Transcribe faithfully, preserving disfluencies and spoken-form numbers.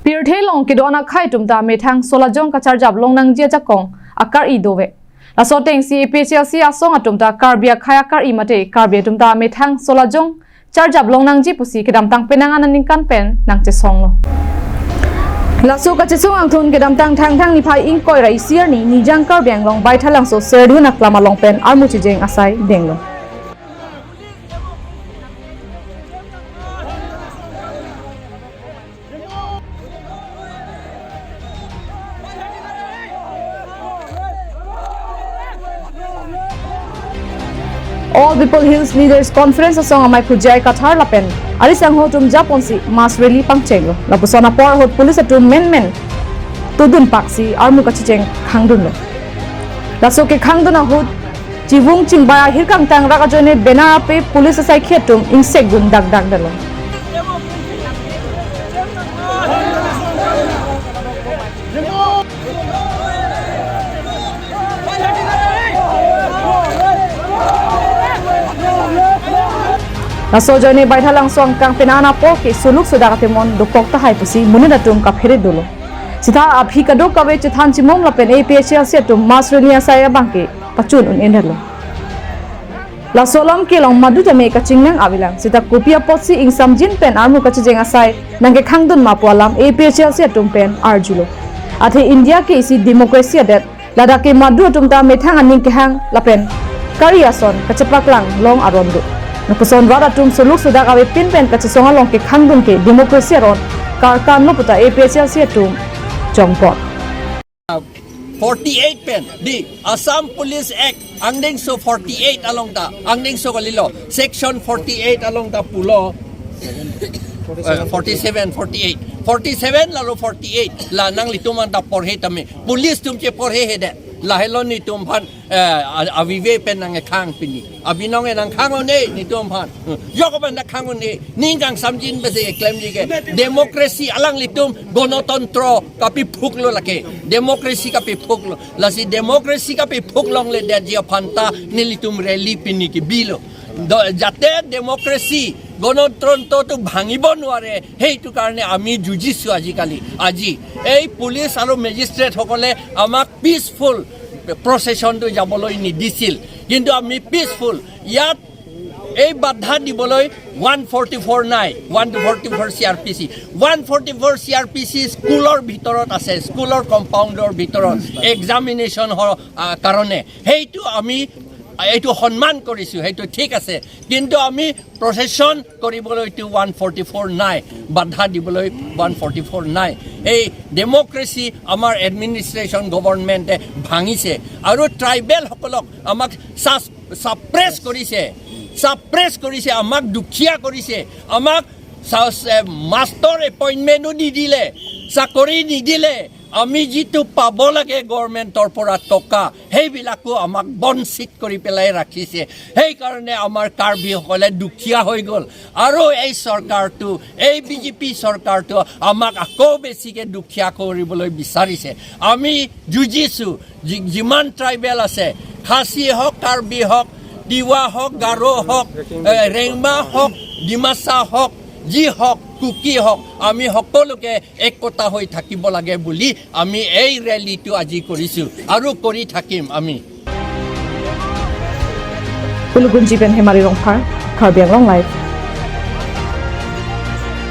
Pirthe along kedo-an akhei atum ta methang solajong kacharjap longnangji ajakong akar-i dovek. Laso atengsi A P H L C asong atum ta Karbi akhei akar-i mate Karbi atum ta methang solajong charjap longnangji pusi kedamtang penang aningkan pen nangchesonglo. Laso kachesong angthun kedamtang Thangthang niphai ingkoi ra isi arni Nijang Karbi Anglong Baithalangso Serdihun aklam along pen armu chijeng asai denglo. All People Hills Leaders Conference asong amei Khujai Kathar lapen ari sangho atum japonsi mass rally pangchenglo. Lapuson apor ahut police atum menmen todun paksi armu kachijeng khangdunlo. Laso kekhangdun ahut chivung chingbai ahir kangtang rak ajoine banner ape police asaikhi atum ingsekdun dakdak detlo. Laso ajoine Baithalangso angkang penang apor ke suluk sudak atemon dokok tahai pusi monit atum kaphere dolo. Sita aphi kadokave chethan chimum lapen A P H L C atum mass rally asai abangke pachun un-endetlo. Laso alam kelong madu tame kachingnang avelang. Sita kopi apotsi ingsamjin pen armu kachijeng asai nangkekhangdun ma pu alam A P H L C atum pen arjulo. Athe India ke isi democracy adet, ladak ke madu atum ta methang aning kehang lapen kari ason kachepaklang long aron do. Lapuson rat atum suluk sudak avepin pen kachesong along kekhangdun ke democracy aron karkanlo puta A P H L C atum chongpot. Forty-eight pen, di Assam Police Act, angdengso forty-eight along ta, angdengso kalilo, section forty-eight along ta pulo, eh, forty-seven, forty-eight, forty-seven lalo forty-eight, la nanglitum anta porhe tame, police atum cheporhe hede, lahelo netum aphan, eh, a-, avive pen nangkhang pini. Abinong enang khang one, netum aphan. Yok aphan ta khang one, ning kangsamjin besi klemji ke. Democracy alanglitum, gonotontro kapiphuklo lake. Democracy kapiphuklo. Lasi democracy kapiphuk longledetji aphan ta nelitum rally pini kebilo. Do, jate democracy, গণতন্ত্ৰটো ভাঙিব নোৱাৰে, সেইটো কাৰণে আমি যুঁজিছো আজিকালি। আজি এই পুলিচ আৰু মেজিষ্ট্ৰেটসকলে আমাক পিচফুল প্ৰচেছনটো যাবলৈ নিদিছিল, কিন্তু আমি পিচফুল ইয়াত এই বাধা দিবলৈ ওৱান ফৰ্টি ফ'ৰ নাই, ওৱান ফৰ্টি ফ'ৰ চি R P C. One forty four চি আৰ পি চি স্কুলৰ ভিতৰত আছে, স্কুলৰ কম্পাউণ্ডৰ ভিতৰত এক্সামিনেশ্যন কাৰণে। সেইটো আমি এইটো সন্মান কৰিছোঁ, সেইটো ঠিক আছে, কিন্তু আমি প্ৰচেছন কৰিবলৈতো ওৱান ফৰ্টি ফ'ৰ নাই, বাধা দিবলৈ ওৱান ফৰ্টি ফ'ৰ নাই। এই ডেমক্ৰেচি আমাৰ এডমিনিষ্ট্ৰেশ্যন গভৰ্ণমেণ্টে ভাঙিছে আৰু ট্ৰাইবেলসকলক আমাক ছাছ ছাপ্ৰেছ কৰিছে, ছাপ্ৰেছ কৰিছে, আমাক দুখীয়া কৰিছে, আমাক চা- এ, মাষ্টৰ এপইণ্টমেণ্টো নিদিলে, চাকৰি নিদিলে, আমি যিটো পাব লাগে গভৰ্ণমেণ্টৰ পৰা টকা, সেইবিলাকো আমাক বঞ্চিত কৰি পেলাই ৰাখিছে। সেইকাৰণে আমাৰ কাৰ্বিসকলে দুখীয়া হৈ গ'ল। আৰু এই চৰকাৰটো, এই বি জে পি চৰকাৰটো আমাক আকৌ বেছিকৈ দুখীয়া কৰিবলৈ বিচাৰিছে। আমি যুঁজিছোঁ, যি- যিমান ট্ৰাইবেল আছে, খাচী হওক, কাৰ্বি হওক, তিৱা হওক, গাৰো হওক, এ, ৰেংমা হওক, ডিমাচা হওক, যি হওক, কুকি হওক, আমি সকলোকে একতা হৈ থাকিব লাগে বুলি আমি এই ৰেলীটো আজি কৰিছোঁ আৰু কৰি থাকিম আমি। Ulugunji pen Hemari Rongphar, Karbi Anglong Live.